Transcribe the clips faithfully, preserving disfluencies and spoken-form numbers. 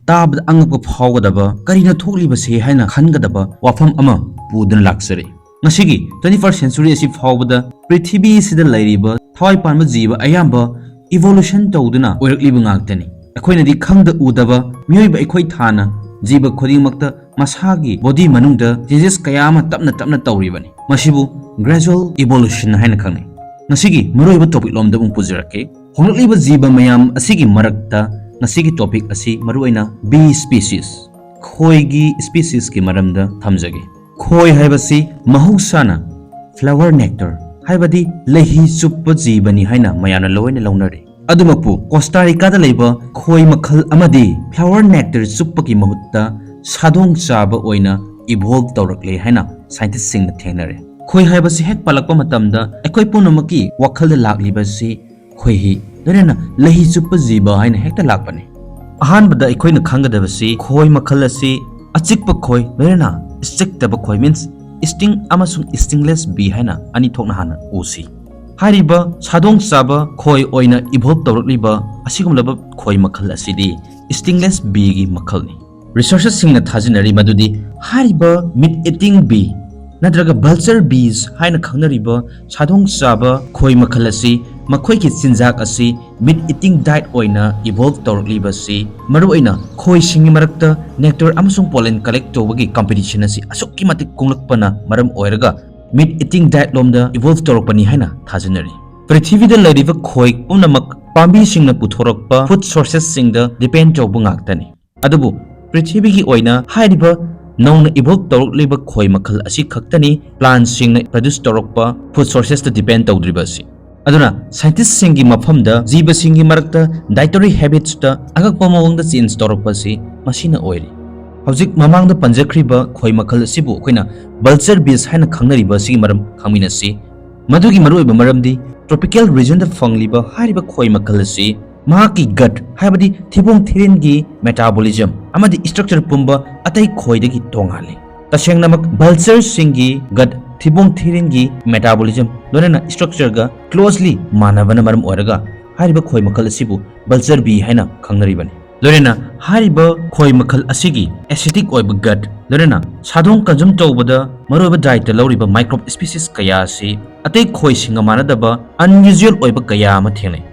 ꯇꯥꯕꯗ ꯑꯉꯛꯄ ꯐꯥꯎꯒꯗꯕ, ꯀꯔꯤꯅꯣ ꯊꯣꯛꯂꯤꯕꯁꯦ ꯍꯥꯏꯅ ꯈꯟꯒꯗꯕ ꯋꯥꯐꯝ ꯑꯃ ꯄꯨꯗꯨꯅ ꯂꯥꯛꯆꯔꯤ꯫ ꯉꯁꯤꯒꯤ twenty first century ꯑꯁꯤ ꯐꯥꯎꯕꯗ ꯄ꯭ꯔꯤꯊꯤꯕꯤ ꯑꯁꯤꯗ ꯂꯩꯔꯤꯕ ꯊꯋꯥꯏ ꯄꯥꯟꯕ ꯖꯤꯕ ꯑꯌꯥꯝꯕ evolution ꯇꯧꯗꯨꯅ ꯑꯣꯏꯔꯛꯂꯤꯕ ꯉꯥꯛꯇꯅꯤ꯫ ꯑꯩꯈꯣꯏꯅꯗꯤ ꯈꯪꯗ ꯎꯗꯕ ꯃꯤꯑꯣꯏꯕ ꯑꯩꯈꯣꯏ ꯊꯥꯅ ꯖꯤꯕ ꯈꯨꯗꯤꯡꯃꯛꯇ ꯃꯁꯥꯒꯤ body ꯃꯅꯨꯡꯗ changes ꯀꯌꯥ ꯑꯃ ꯇꯞꯅ ꯇꯞꯅ ꯇꯧꯔꯤꯕꯅꯤ꯫ ꯃꯁꯤꯕꯨ gradual evolution ꯍꯥꯏꯅ ꯈꯪꯅꯩ꯫ ꯉꯁꯤꯒꯤ ꯃꯔꯨꯑꯣꯏꯕ topic ꯂꯣꯝꯗ ꯑꯃꯨꯛ ꯄꯨꯖꯔꯛꯀꯦ꯫ ꯍꯣꯡꯂꯛꯂꯤꯕ ꯖꯤꯕ ꯃꯌꯥꯝ ꯑꯁꯤꯒꯤ ꯃꯔꯛꯇ ꯉꯁꯤꯒꯤ topic ꯑꯁꯤ ꯃꯔꯨꯑꯣꯏꯅ bee species, ꯈꯣꯏꯒꯤ speciesꯀꯤ ꯃꯔꯝꯗ ꯊꯝꯖꯒꯦ꯫ ꯈꯣꯏ ꯍꯥꯏꯕꯁꯤ ꯃꯍꯧꯁꯥꯅ flower nectar, ꯍꯥꯏꯕꯗꯤ ꯂꯩꯍꯤ ꯆꯨꯞꯄ ꯖꯤꯕꯅꯤ ꯍꯥꯏꯅ ꯃꯌꯥꯝꯅ ꯂꯣꯏꯅ ꯂꯧꯅꯔꯤ꯫ ꯑꯗꯨꯃꯛꯄꯨ ꯀꯣꯁꯇꯥ ꯔꯤꯀꯥꯗ ꯂꯩꯕ ꯈꯣꯏ ꯃꯈꯜ ꯑꯃꯗꯤ flower nectar ꯆꯨꯞꯄꯒꯤ ꯃꯍꯨꯠꯇ ꯁꯥꯗꯣꯡ ꯆꯥꯕ ꯑꯣꯏꯅ evolve ꯇꯧꯔꯛꯂꯦ ꯍꯥꯏꯅ scientistꯁꯤꯡꯅ ꯊꯦꯡꯅꯔꯦ꯫ ꯈꯣꯏ ꯍꯥꯏꯕꯁꯤ ꯍꯦꯛ ꯄꯜꯂꯛꯄ ꯃꯇꯝꯗ ꯑꯩꯈꯣꯏ ꯄꯨꯝꯅꯃꯛꯀꯤ ꯋꯥꯈꯜꯗ ꯂꯥꯛꯂꯤꯕꯁꯤ ꯈꯣꯏꯍꯤ, ꯂꯣꯏꯅꯅ ꯂꯩꯍꯤ ꯆꯨꯞꯄ ꯖꯤꯕ ꯍꯥꯏꯅ ꯍꯦꯛꯇ ꯂꯥꯛꯄꯅꯤ꯫ ꯑꯍꯥꯟꯕꯗ ꯑꯩꯈꯣꯏꯅ ꯈꯪꯒꯗꯕꯁꯤ ꯈꯣꯏ ꯃꯈꯜ ꯑꯁꯤ ꯑꯆꯤꯛꯄ ꯈꯣꯏ, ꯂꯣꯏꯅꯅ ꯏꯆꯤꯛꯇꯕ ꯈꯣꯏ, means sting ꯑꯃꯁꯨꯡ stingless bee ꯍꯥꯏꯅ ꯑꯅꯤ ꯊꯣꯛꯅ ꯍꯥꯟꯅ ꯎꯁꯤ꯫ ꯍꯥꯏꯔꯤꯕ ꯁꯥꯗꯣꯡ ꯆꯥꯕ ꯈꯣꯏ ꯑꯣꯏꯅ evolve ꯇꯧꯔꯛꯂꯤꯕ ꯑꯁꯤꯒꯨꯝꯂꯕ ꯈꯣꯏ ꯃꯈꯜ ꯑꯁꯤꯗꯤ stingless beeꯒꯤ ꯃꯈꯜꯅꯤ꯫ Researcherꯁꯤꯡꯅ ꯊꯥꯖꯅꯔꯤ ꯃꯗꯨꯗꯤ ꯍꯥꯏꯔꯤꯕ meat eating bee ꯅꯠꯇ꯭ꯔꯒ vulture bees ꯍꯥꯏꯅ ꯈꯪꯅꯔꯤꯕ ꯁꯥꯗꯣꯡ ꯆꯥꯕ ꯈꯣꯏ ꯃꯈꯜ ꯑꯁꯤ ꯃꯈꯣꯏꯒꯤ ꯆꯤꯟꯖꯥꯛ ꯑꯁꯤ meat eating diet ꯑꯣꯏꯅ evolve ꯇꯧꯔꯛꯂꯤꯕꯁꯤ ꯃꯔꯨꯑꯣꯏꯅ ꯈꯣꯏꯁꯤꯡꯒꯤ ꯃꯔꯛꯇ nectar ꯑꯃꯁꯨꯡ pollen collect ꯇꯧꯕꯒꯤ competition ꯑꯁꯤ ꯑꯁꯨꯛꯀꯤ ꯃꯇꯤꯛ ꯀꯨꯡꯂꯛꯄꯅ ꯃꯔꯝ ꯑꯣꯏꯔꯒ meat eating diet ꯂꯣꯝꯗ evolve ꯇꯧꯔꯛꯄꯅꯤ ꯍꯥꯏꯅ ꯊꯥꯖꯅꯔꯤ꯫ ꯄ꯭ꯔꯤꯊꯤꯕꯤꯗ ꯂꯩꯔꯤꯕ ꯈꯣꯏ ꯄꯨꯝꯅꯃꯛ ꯄꯥꯝꯕꯤꯁꯤꯡꯅ ꯄꯨꯊꯣꯔꯛꯄ food sourcesꯁꯤꯡꯗ depend ꯇꯧꯕ ꯉꯥꯛꯇꯅꯤ꯫ ꯑꯗꯨꯕꯨ ꯄ꯭ꯔꯤꯊꯤꯕꯤꯒꯤ ꯑꯣꯏꯅ ꯍꯥꯏꯔꯤꯕ ꯅꯧꯅ evolve ꯇꯧꯔꯛꯂꯤꯕ ꯈꯣꯏ ꯃꯈꯜ ꯑꯁꯤ ꯈꯛꯇꯅꯤ plantꯁꯤꯡꯅ produce ꯇꯧꯔꯛꯄ food sourcesꯇ depend ꯇꯧꯗ꯭ꯔꯤꯕ ꯑꯁꯤ꯫ ꯑꯗꯨꯅ scientistꯁꯤꯡꯒꯤ ꯃꯐꯝꯗ ꯖꯤꯕꯁꯤꯡꯒꯤ ꯃꯔꯛꯇ dietary habitsꯇ ꯑꯉꯛꯄ ꯃꯑꯣꯡꯗ change ꯇꯧꯔꯛꯄ ꯑꯁꯤ ꯃꯁꯤꯅ ꯑꯣꯏꯔꯤ꯫ ꯍꯧꯖꯤꯛ ꯃꯃꯥꯡꯗ ꯄꯟꯖꯈ꯭ꯔꯤꯕ ꯈꯣꯏ ꯃꯈꯜ ꯑꯁꯤꯕꯨ ꯑꯩꯈꯣꯏꯅ vulture bees ꯍꯥꯏꯅ ꯈꯪꯅꯔꯤꯕ ꯑꯁꯤꯒꯤ ꯃꯔꯝ ꯈꯪꯃꯤꯟꯅꯁꯤ꯫ ꯃꯗꯨꯒꯤ ꯃꯔꯨꯑꯣꯏꯕ ꯃꯔꯝꯗꯤ tropical regionꯗ ꯐꯪꯂꯤꯕ ꯍꯥꯏꯔꯤꯕ ꯈꯣꯏ ꯃꯈꯜ ꯑꯁꯤ ꯃꯍꯥꯛꯀꯤ gut, ꯍꯥꯏꯕꯗꯤ ꯊꯤꯕꯣꯡ ꯊꯤꯔꯤꯟꯒꯤ metabolism ꯑꯃꯗꯤ structure ꯄꯨꯝꯕ ꯑꯇꯩ ꯈꯣꯏꯗꯒꯤ ꯇꯣꯉꯥꯜꯂꯤ꯫ ꯇꯁꯦꯡꯅꯃꯛ vultureꯁꯤꯡꯒꯤ gut, ꯊꯤꯕꯣꯡ ꯊꯤꯔꯤꯟꯒꯤ metabolism ꯂꯣꯏꯅꯅ structureꯒ closely ꯃꯥꯟꯅꯕꯅ ꯃꯔꯝ ꯑꯣꯏꯔꯒ ꯍꯥꯏꯔꯤꯕ ꯈꯣꯏ ꯃꯈꯜ ꯑꯁꯤꯕꯨ vulture bee ꯍꯥꯏꯅ ꯈꯪꯅꯔꯤꯕꯅꯤ꯫ ꯂꯣꯏꯅꯅ ꯍꯥꯏꯔꯤꯕ ꯈꯣꯏ ꯃꯈꯜ ꯑꯁꯤꯒꯤ acidic ꯑꯣꯏꯕ gut, ꯂꯣꯏꯅꯅ ꯁꯥꯗꯣꯡ consume ꯇꯧꯕꯗ ꯃꯔꯨꯑꯣꯏꯕ dietꯇ ꯂꯧꯔꯤꯕ microbe species ꯀꯌꯥ ꯑꯁꯤ ꯑꯇꯩ ꯈꯣꯏꯁꯤꯡꯒ ꯃꯥꯟꯅꯗꯕ unusual ꯑꯣꯏꯕ ꯀꯌꯥ ꯑꯃ ꯊꯦꯡꯅꯩ꯫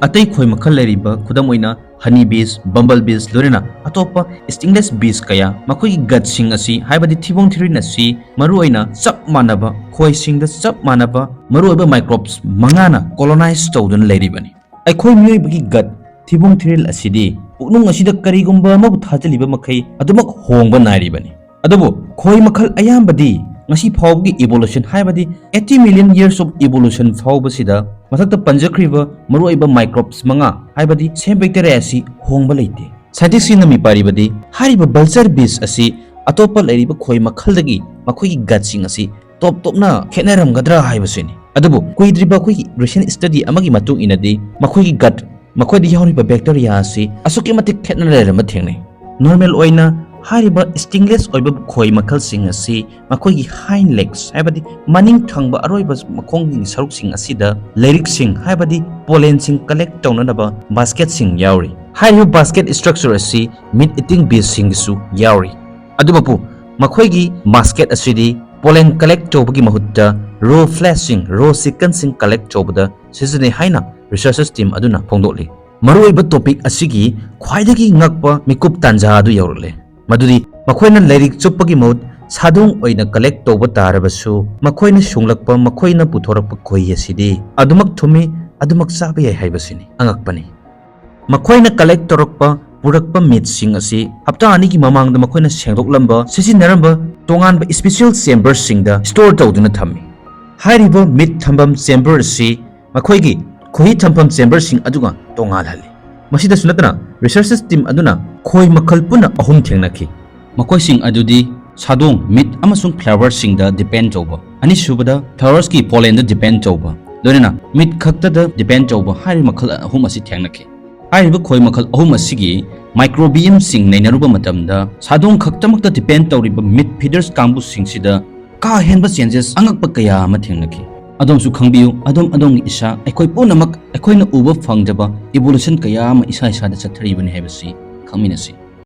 ꯑꯇꯩ ꯈꯣꯏ ꯃꯈꯜ ꯂꯩꯔꯤꯕ, ꯈꯨꯗꯝ ꯑꯣꯏꯅ honey bees, bumble bees, ꯂꯣꯏꯅꯅ ꯑꯇꯣꯞꯄ stingless bees ꯀꯌꯥ, ꯃꯈꯣꯏꯒꯤ gutꯁꯤꯡ ꯑꯁꯤ, ꯍꯥꯏꯕꯗꯤ ꯊꯤꯕꯣꯡ ꯊꯤꯔꯤꯜ ꯑꯁꯤ, ꯃꯔꯨꯑꯣꯏꯅ ꯆꯞ ꯃꯥꯟꯅꯕ ꯈꯣꯏꯁꯤꯡꯗ ꯆꯞ ꯃꯥꯟꯅꯕ ꯃꯔꯨꯑꯣꯏꯕ microbes ꯃꯉꯥꯅ colonize ꯇꯧꯗꯨꯅ ꯂꯩꯔꯤꯕꯅꯤ꯫ ꯑꯩꯈꯣꯏ ꯃꯤꯑꯣꯏꯕꯒꯤ gut, ꯊꯤꯕꯣꯡ ꯊꯤꯔꯤꯜ ꯑꯁꯤꯗꯤ ꯄꯨꯛꯅꯨꯡ ꯑꯁꯤꯗ ꯀꯔꯤꯒꯨꯝꯕ ꯑꯃꯕꯨ ꯊꯥꯖꯤꯜꯂꯤꯕ ꯃꯈꯩ ꯑꯗꯨꯃꯛ ꯍꯣꯡꯕ ꯅꯥꯏꯔꯤꯕꯅꯤ꯫ ꯑꯗꯨꯕꯨ ꯈꯣꯏ ꯃꯈꯜ ꯑꯌꯥꯝꯕꯗꯤ ꯉꯁꯤ ꯐꯥꯎꯕꯒꯤ evolution, ꯍꯥꯏꯕꯗꯤ eighty million years of evolution ꯐꯥꯎꯕꯁꯤꯗ ꯃꯊꯛꯇ ꯄꯟꯖꯈ꯭ꯔꯤꯕ ꯃꯔꯨꯑꯣꯏꯕ microbes ꯃꯉꯥ, ꯍꯥꯏꯕꯗꯤ ꯁꯦꯝ bacteria ꯑꯁꯤ ꯍꯣꯡꯕ ꯂꯩꯇꯦ꯫ Scientistꯁꯤꯡꯅ ꯃꯤꯄꯥꯏꯔꯤꯕꯗꯤ ꯍꯥꯏꯔꯤꯕ vulture bees ꯑꯁꯤ ꯑꯇꯣꯞꯄ ꯂꯩꯔꯤꯕ ꯈꯣꯏ ꯃꯈꯜꯗꯒꯤ ꯃꯈꯣꯏꯒꯤ gutꯁꯤꯡ ꯑꯁꯤ ꯇꯣꯞ ꯇꯣꯞꯅ ꯈꯦꯠꯅꯔꯝꯒꯗ꯭ꯔꯥ ꯍꯥꯏꯕꯁꯤꯅꯤ꯫ ꯑꯗꯨꯕꯨ ꯀꯨꯏꯗ꯭ꯔꯤꯕ ꯑꯩꯈꯣꯏꯒꯤ recent study ꯑꯃꯒꯤ ꯃꯇꯨꯡ ꯏꯟꯅꯗꯤ ꯃꯈꯣꯏꯒꯤ gut, ꯃꯈꯣꯏꯗ ꯌꯥꯎꯔꯤꯕ bacteria ꯑꯁꯤ ꯑꯁꯨꯛꯀꯤ ꯃꯇꯤꯛ ꯈꯦꯠꯅ ꯂꯩꯔꯝꯕ ꯊꯦꯡꯅꯩ꯫ Normal ꯑꯣꯏꯅ ꯍꯥꯏꯔꯤꯕ stingless ꯑꯣꯏꯕ ꯈꯣꯏ ꯃꯈꯜꯁꯤꯡ ꯑꯁꯤ ꯃꯈꯣꯏꯒꯤ hind legs, ꯍꯥꯏꯕꯗꯤ ꯃꯅꯤꯡ ꯊꯪꯕ ꯑꯔꯣꯏꯕ ꯃꯈꯣꯡꯒꯤ ꯁꯔꯨꯛꯁꯤꯡ ꯑꯁꯤꯗ ꯂꯩꯔꯤꯛꯁꯤꯡ, ꯍꯥꯏꯕꯗꯤ pollenꯁꯤꯡ collect ꯇꯧꯅꯅꯕ basketꯁꯤꯡ ꯌꯥꯎꯔꯤ꯫ ꯍꯥꯏꯔꯤꯕ basket structure ꯑꯁꯤ meat eating beesꯁꯤꯡꯒꯤꯁꯨ ꯌꯥꯎꯔꯤ꯫ ꯑꯗꯨꯃꯛꯄꯨ ꯃꯈꯣꯏꯒꯤ basket ꯑꯁꯤꯗꯤ pollen collect ꯇꯧꯕꯒꯤ ꯃꯍꯨꯠꯇ raw fleshꯁꯤꯡ, raw chickenꯁꯤꯡ collect ꯇꯧꯕꯗ ꯁꯤꯖꯤꯟꯅꯩ ꯍꯥꯏꯅ researchers team ꯑꯗꯨꯅ ꯐꯣꯡꯗꯣꯛꯂꯤ꯫ ꯃꯔꯨꯑꯣꯏꯕ topic ꯑꯁꯤꯒꯤ ꯈ꯭ꯋꯥꯏꯗꯒꯤ ꯉꯛꯄ ꯃꯤꯀꯨꯞ ꯇꯥꯟꯖꯥ ꯑꯗꯨ ꯌꯧꯔꯛꯂꯦ, ꯃꯗꯨꯗꯤ ꯃꯈꯣꯏꯅ ꯂꯩꯔꯤꯛ ꯆꯨꯞꯄꯒꯤ ꯃꯍꯨꯠ ꯁꯥꯗꯣꯡ ꯑꯣꯏꯅ collect ꯇꯧꯕ ꯇꯥꯔꯕꯁꯨ, ꯃꯈꯣꯏꯅ ꯁꯨꯡꯂꯛꯄ, ꯃꯈꯣꯏꯅ ꯄꯨꯊꯣꯔꯛꯄ ꯈꯣꯏ ꯑꯁꯤꯗꯤ ꯑꯗꯨꯃꯛ ꯊꯨꯝꯃꯤ, ꯑꯗꯨꯃꯛ ꯆꯥꯕ ꯌꯥꯏ ꯍꯥꯏꯕꯁꯤꯅꯤ꯫ ꯑꯉꯛꯄꯅꯤ꯫ ꯃꯈꯣꯏꯅ collect ꯇꯧꯔꯛꯄ, ꯄꯨꯔꯛꯄ meatꯁꯤꯡ ꯑꯁꯤ ꯍꯞꯇꯥ ꯑꯅꯤꯒꯤ ꯃꯃꯥꯡꯗ ꯃꯈꯣꯏꯅ ꯁꯦꯡꯗꯣꯛꯂꯝꯕ, ꯁꯤꯖꯤꯟꯅꯔꯝꯕ ꯇꯣꯉꯥꯟꯕ special chamberꯁꯤꯡꯗ store ꯇꯧꯗꯨꯅ ꯊꯝꯃꯤ꯫ ꯍꯥꯏꯔꯤꯕ meat ꯊꯝꯐꯝ chamber ꯑꯁꯤ ꯃꯈꯣꯏꯒꯤ ꯈꯣꯏꯍꯤ ꯊꯝꯐꯝ chamberꯁꯤꯡ ꯑꯗꯨꯒ ꯇꯣꯉꯥꯜꯍꯜꯂꯤ꯫ ꯃꯁꯤꯗꯁꯨ ꯅꯠꯇꯅ, researchers team ꯑꯗꯨꯅ ꯈꯣꯏ ꯃꯈꯜ ꯄꯨꯟꯅ ꯑꯍꯨꯝ ꯊꯦꯡꯅꯈꯤ꯫ ꯃꯈꯣꯏꯁꯤꯡ ꯑꯗꯨꯗꯤ ꯁꯥꯗꯣꯡ, meat ꯑꯃꯁꯨꯡ flowersꯁꯤꯡꯗ depend ꯇꯧꯕ, ꯑꯅꯤꯁꯨꯕꯗ flowersꯀꯤ pollenꯗ depend ꯇꯧꯕ, ꯂꯣꯏꯅꯅ meat ꯈꯛꯇꯗ depend ꯇꯧꯕ ꯍꯥꯏꯔꯤꯕ ꯃꯈꯜ ꯑꯍꯨꯝ ꯑꯁꯤ ꯊꯦꯡꯅꯈꯤ꯫ ꯍꯥꯏꯔꯤꯕ ꯈꯣꯏ ꯃꯈꯜ ꯑꯍꯨꯝ ꯑꯁꯤꯒꯤ microbiomeꯁꯤꯡ ꯅꯩꯅꯔꯨꯕ ꯃꯇꯝꯗ, ꯁꯥꯗꯣꯡ ꯈꯛꯇꯃꯛꯇ depend ꯇꯧꯔꯤꯕ meat feeders ꯀꯥꯡꯕꯨꯁꯤꯡꯁꯤꯗ ꯀꯥ ꯍꯦꯟꯕ changes, ꯑꯉꯛꯄ ꯀꯌꯥ ꯑꯃ ꯊꯦꯡꯅꯈꯤ꯫ ꯑꯗꯣꯝꯁꯨ ꯈꯪꯕꯤꯌꯨ, ꯑꯗꯣꯝ ꯑꯗꯣꯝꯒꯤ ꯏꯁꯥ, ꯑꯩꯈꯣꯏ ꯄꯨꯝꯅꯃꯛ ꯑꯩꯈꯣꯏꯅ ꯎꯕ ꯐꯪꯗꯕ ꯏꯚꯣꯂꯨꯁꯟ ꯀꯌꯥ ꯑꯃ ꯏꯁꯥ ꯏꯁꯥꯗ ꯆꯠꯊꯔꯤꯕꯅꯤ ꯍꯥꯏꯕꯁꯤ ꯈꯪꯃꯤꯟꯅꯁꯤ꯫